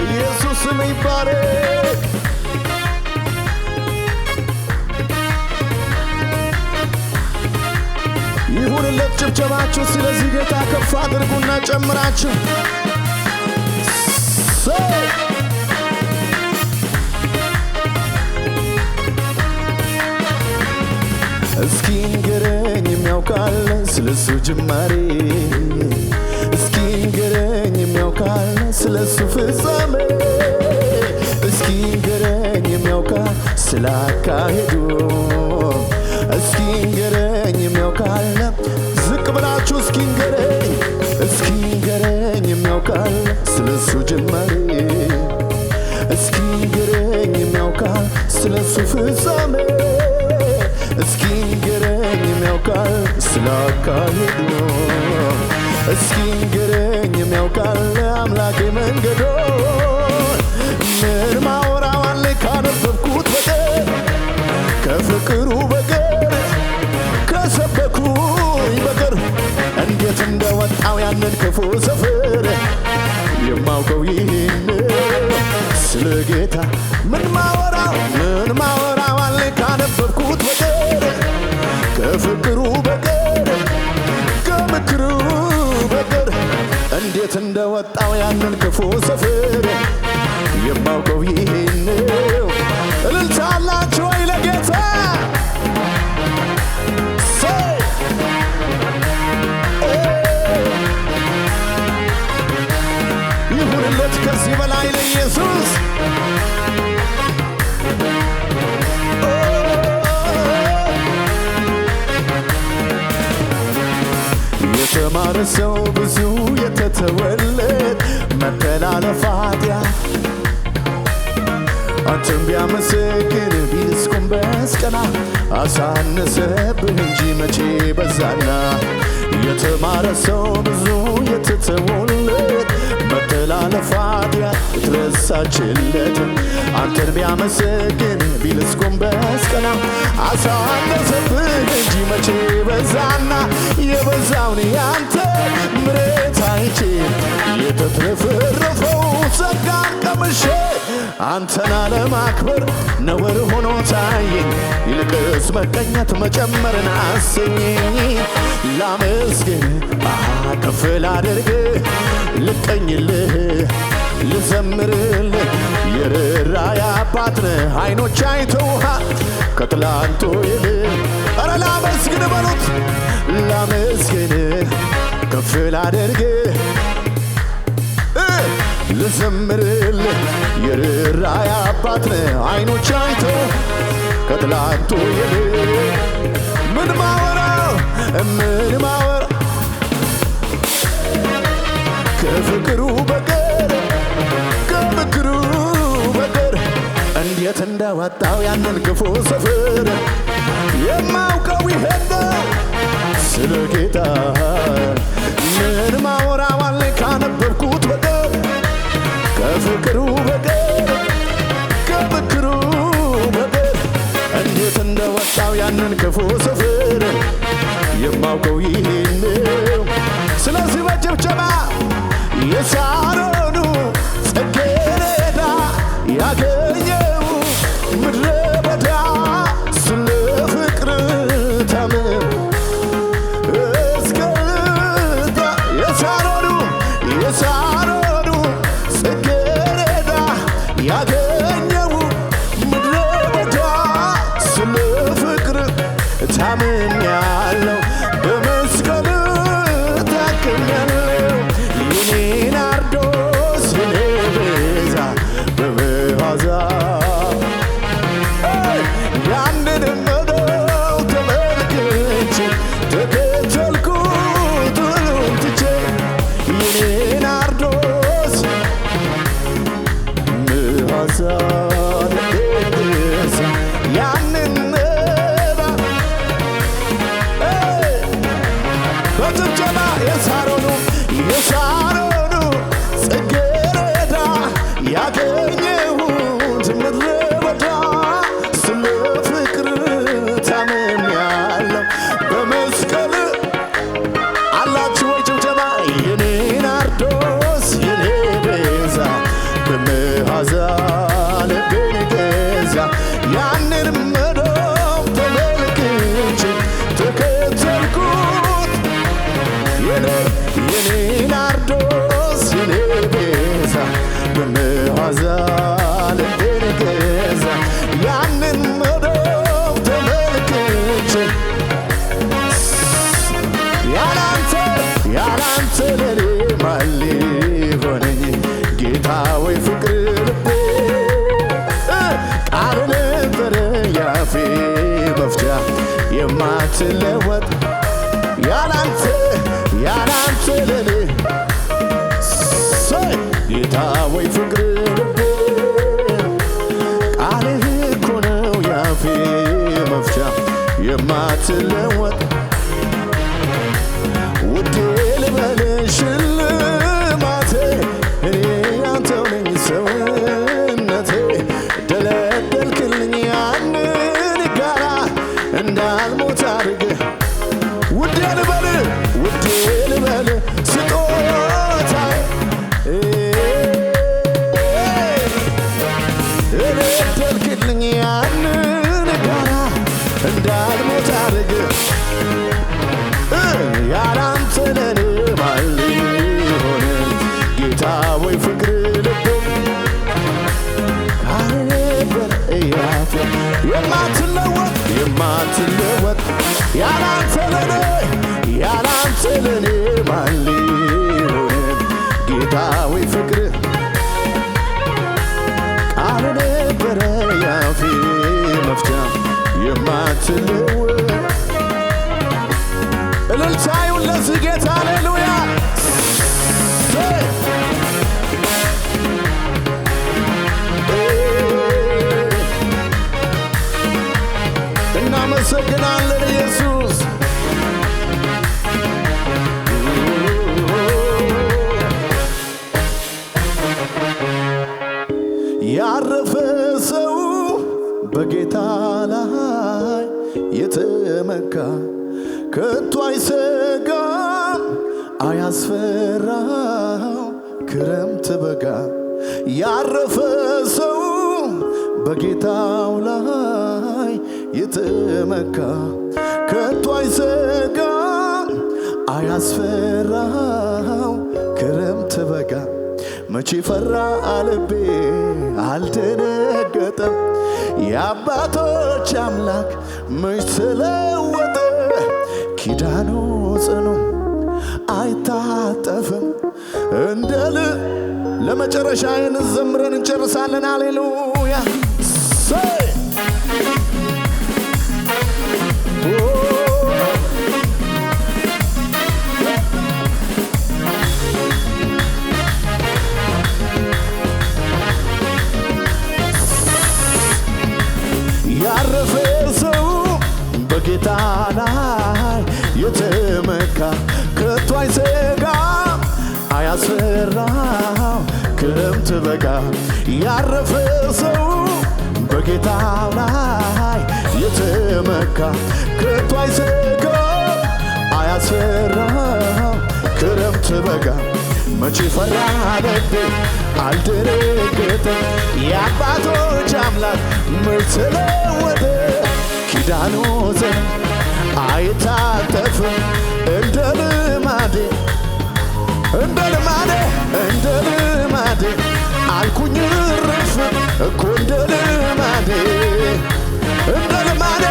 ኢየሱስ ስም ይባረክ። ይሁንለት ጭብጨባችሁ። ስለዚህ ጌታ ከፍ አድርጉና ጨምራችሁ ሰይ። እስኪ ንገረኝ የሚያውቃል ስለሱ ጅማሬ፣ እስኪ ንገረኝ የሚያውቃል ስለሱ ፍጻሜ፣ እስኪ ንገረኝ የሚያውቃል ስለ አካሄዱ፣ እስኪ ንገረኝ የሚያውቃል። ዝቅ ብላችሁ እስኪ ንገረኝ፣ እስኪ ንገረኝ የሚያውቃል ስለሱ ጅማሬ፣ እስኪ ንገረኝ የሚያውቃል ስለሱ ፍጻሜ፣ እስኪ ንገረኝ የሚያውቃል ስለ አካሄዱ፣ እስኪ ንገረኝ የሚያውቃል አምላኬ መንገዶን። ምን ማወራዋል ካነበብኩት በቀር፣ ከፍቅሩ በቀር፣ ከሰበኩኝ በቀር? እንዴት እንደወጣው ያንን ክፉ ሰፈር የማውቀው ይህን ስለ ጌታ። ምን ማወራው፣ ምን ማወራው አለ ካነበብኩት በቀር፣ ከፍቅሩ በቀር፣ ከምክሩ በቀር? እንዴት እንደወጣው ያንን ክፉ ሰፈር የማውቀው ይህን። እልልታ አላችሁ ወይ ለጌታ? ሰይ! ይሁንለት ከዚህ በላይ ለኢየሱስ። የተማረ ሰው ብዙ የተተወለት መተላለፍ ኃጢአት፣ አንተን ቢያመሰግን ቢልስ ጎንበስ ቀና አሳነሰብህ እንጂ መቼ በዛና። የተማረ ሰው ብዙ የተተወለት መተላለፍ ኃጢአት የተረሳችለት፣ አንተን ቢያመሰግን ቢልስ ጎንበስ ቀና አሳነሰብህ እንጂ መቼ በዛና። የበዛውን ያንተ ምሕረት አይቼ፣ የተትረፈረፈው ጸጋን ቀምሼ፣ አንተን አለማክበር ነውር ሆኖ ታየኝ፣ ይልቅስ መቀኘት መጨመርን አሰኘኝ። ላመስግን፣ ከፍ ላድርግ፣ ልቀኝልህ፣ ልዘምርልህ፣ የርኅራኄ አባት ነህ፣ አይኖች አይተውሃል ከትላንቱ ይልቅ። ኧረ ላመስግን በሉት፣ ላመስግን፣ ከፍ ላድርግ፣ ልዘምርልህ፣ የርኅራኄ አባት ነህ፣ አይኖች አይተው ከትላንቱ ይልቅ። ምን ማወራው፣ ምን ማወራ ከፍቅሩ በቀር፣ ከምክሩ በቀር? እንዴት እንደወጣው ያንን ክፉ ሰፈር የማውቀው ይሄን ነው ስለ ጌታ። ምን ማወራዋል ካነበብኩት በቀር፣ ከፍቅሩ በቀር፣ ከምክሩ በቀር? እንዴት እንደወጣው ያንን ክፉ ሰፈር የማውቀው ይሄን ነው። ስለዚህ በጭብጨባ የሳሮኑ ጽጌረዳ ያገኘው ምድረ በዳ ስለ ፍቅር ታምር እስከ የሳሮኑ፣ የሳሮኑ ጽጌረዳ ያገኘው ምድረ በዳ ስለ ፍቅር ታምኛለሁ፣ በመስቀል ታክሜያለሁ፣ የኔ ናርዶስ የማትለወጥ ያላንተ ያላንተ ለኔ ሰይ ጌታ ወይ ፍቅር ልቤ ቃልህ እኮ ነው ያፌ መፍቻ የማትለወጥ ውዴ ልበል ሽልማቴ እኔ ያንተው ነኝ ሰውነቴ ደለደልክልኝ ያንን ጋራ እንዳልሞት አድርገህ ውዴ ልበል ውዴ ልበል ስጦታዬ ደለደልክልኝ ያንን ጋራ እንዳልሞት አድርገህ ያላንተ ለኔ ማን ሊሆን ጌታ ወይ ፍቅር ልቤ ካልነበር እያፌ የማትለወጥ የማትለወጥ ያላንተ ለኔ ያላንተ ለኔ ማን ሊሆን ጌታ ወይ ፍቅር ቃል ነበረ ያፌ መፍቻ የማትለወጥ እልልታ ይሁን ለዚህ ጌታ ሃሌሉያ። እናመሰግናለን ኢየሱስ። ያረፈ ሰው በጌታ ላይ የተመካ ከቶ አይሰጋም አያስፈራው ክረምት በጋ። ያረፈ ሰው በጌታው ላይ የተመካ ከቶ አይሰጋም አያስፈራው ክረምት በጋ። መቼ ፈራ ልቤ አልደነገጠም፣ የአባቶች አምላክ መች ተለወጠ፣ ኪዳኑ ጽኑ አይታጠፍም እንደ ል ለመጨረሻ ይህን ዘምረን እንጨርሳለን። ሃሌሉያ ሰይ ያረፈ ሰው በጌታ ላይ የተመካ ከቶ አይሰጋም አያስፈራው ክረምት በጋ። ያረፈ ሰው በጌታ ላይ የተመካ ከቶ አይሰጋም አያስፈራው ክረምት በጋ። መቼ ፈራ ልቤ አልደነገጠም፣ የአባቶች አምላክ መች ተለወጠ፣ ኪዳኑ ጽኑ አይታጠፍም እንደ ልማዴ እንደ ልማዴ እንደ ልማዴ አልኩኝ እርፍ እኮ እንደ ልማዴ እንደ ልማዴ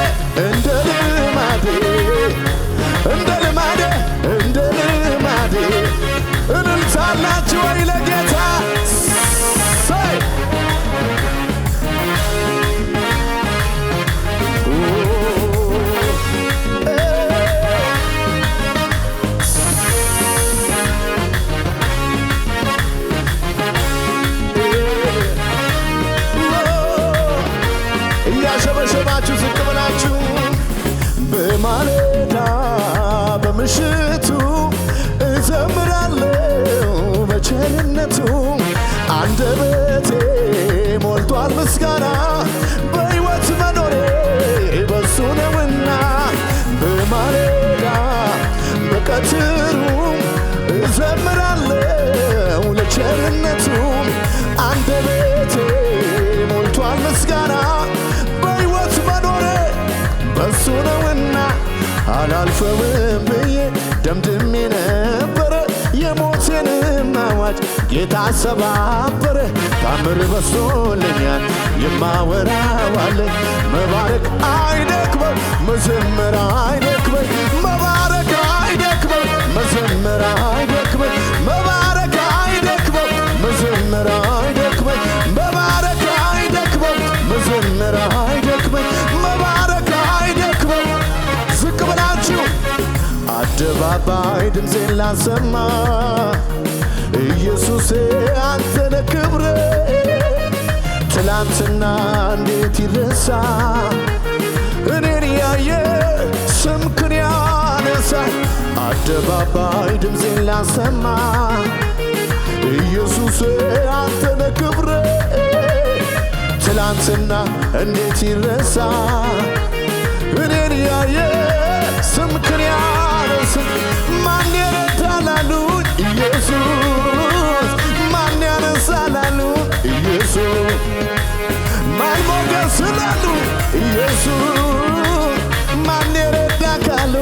እንደ ልማዴ እንደ ልማዴ እንደ ልማዴ። እልልታላችሁ ወይ ለጌታ ሰይ እያሸበሸባችሁ ዝቅ ብላችሁ በማለዳ በምሽቱ እዘምራለሁ በቸርነቱ አንደበቴ ሞልቷል ምስጋና በሕይወት መኖሬ በሱ ነውና። በማለዳ በቀትሩ እዘምራለሁ ለቸርነቱ አንደበቴ ሞልቷል ምስጋና በሕይወት መኖሬ በሱ ነውና። አላልፈውም ብዬ ደምድሜ ነበረ የሞቴንም አዋጅ ጌታ ሰባበረ። ታምር በዝቶልኛል የማወራዋለኝ መባረክ አይደክመኝ መዘመር አይደክመኝ መባረክ አይደክመኝ መዘመር አይደክመኝ መባረክ አይደክመኝ መዘመር አይደክመኝ መባረክ አይደክመኝ መዘመር አይደክመኝ መባረክ አይደክመኝ። አደባባይ ድምፄን ላሰማ ኢየሱሴ አንተ ነህ ክብሬ ትላንትና እንዴት ይረሳ እኔን ያየ ስምክን ያነሳ አደባባይ ድምፄን ላሰማ ኢየሱሴ አንተ ነህ ክብሬ ትላንትና እንዴት ይረሳ እኔን ያየ ስምክን ያነሳ ማን ይረዳል አሉኝ ኢየሱስ ማን ያነሳል አሉኝ ኢየሱስ ማን ሞገስ ላሉ ኢየሱስ ማን ይረዳ ካሉ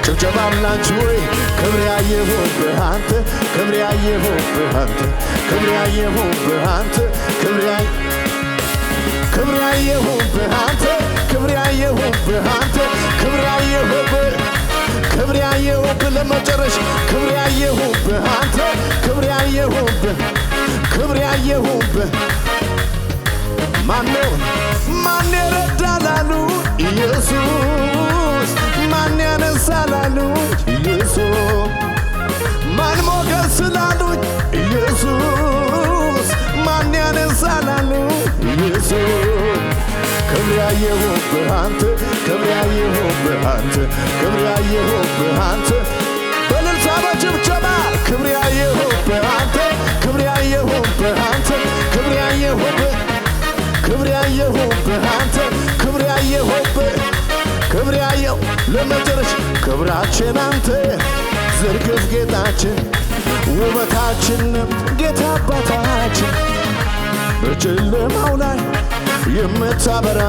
ጭብጨባ አላችሁ ወይ? ክብር ያየሁብህ አንተ ክብር ያየሁብህ አንተ ክብር ያየሁብህ አንተ ክብር ያየ ክብር ያየሁብህ አንተ ክብር ያየሁብህ አንተ ክብር ያየሁብህ ክብር ያየሁብህ ለመጨረሻ ክብር ያየሁብህ አንተ ክብር ያየሁብህ ክብር ያየሁብህ ማነው ማን ይረዳል አሉ ኢየሱስ ማን ያነሳል አሉ ኢየሱስ ማን ሞገስ ላሉኝ ኢየሱስ ማን ያነሳል አሉ ኢየሱስ ክብር ያየሁብህ አንተ ክብር ያየሁብህ አንተ ክብር ያየሁብህ አንተ በእልልታ በጭብጨባ ክብር ያየሁብህ አንተ ክብር ያየሁብህ አንተ ክብር ያየሁብህ ክብር ያየሁብህ አንተ ክብር ያየሁብህ ክብር ያየው ለመጨረሻ ክብራችን አንተ ዝርግፍ ጌጣችን ውበታችን ጌታ አባታችን በጨለማው ላይ የምታበራ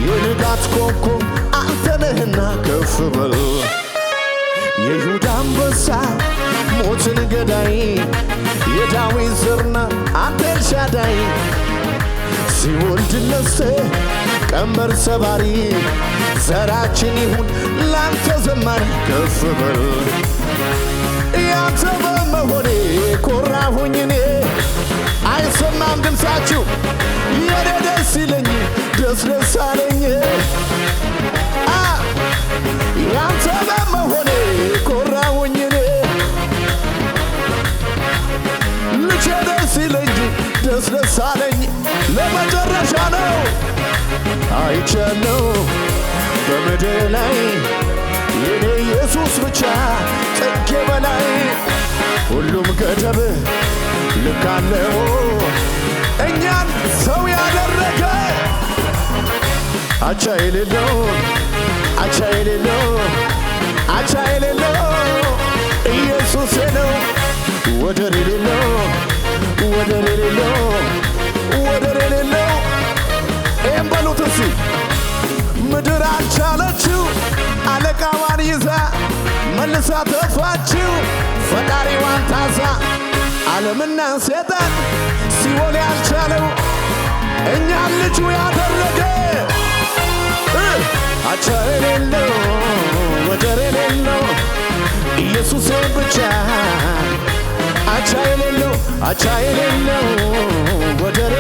የንጋት ኮከብ አንተ ነህና ከፍ በል የይሁዳ አንበሳ ሞትን ገዳይ የዳዊት ዘርና አንተ ኤልሻዳይ ሲወልድ ነፍሴ ቀንበር ሰባሪ ዘራችን ይሁን ላንተ ዘማሪ ከፍ በል ያንተ በመሆኔ ኮራሁኝ እኔ አይሰማም ድምፃችሁ የኔ ደስ ይለኝ ደስ ደስ አለኝ አ ያንተ በመሆኔ ኮራሁኝ እኔ ልጄ ደስ ይለኝ ደስ ደስ አለኝ ለመጨረሻ ነው አይቻለው በምድር ላይ የኔ ኢየሱስ ብቻ ጥጌ በላይ ሁሉም ገደብ ልክ አለው እኛን ሰው ያደረገ አቻ የሌለው አቻ የሌለው አቻ የሌለው ኢየሱሴ ነው ወደር የሌለው ወደር የሌለው ወደር የሌለው ይህም በሉት እስኪ ምድር አልቻለችው አለቃዋን ይዛ መልሳ ተፋችው ፈጣሪዋን ታዛ ዓለምና ሰይጣን ሲኦል ያልቻለው እኛን ልጁ ያደረገ አቻ የሌለው ወደር የሌለው ኢየሱሴ ብቻ አቻ የሌለው አቻ የሌለው ወደር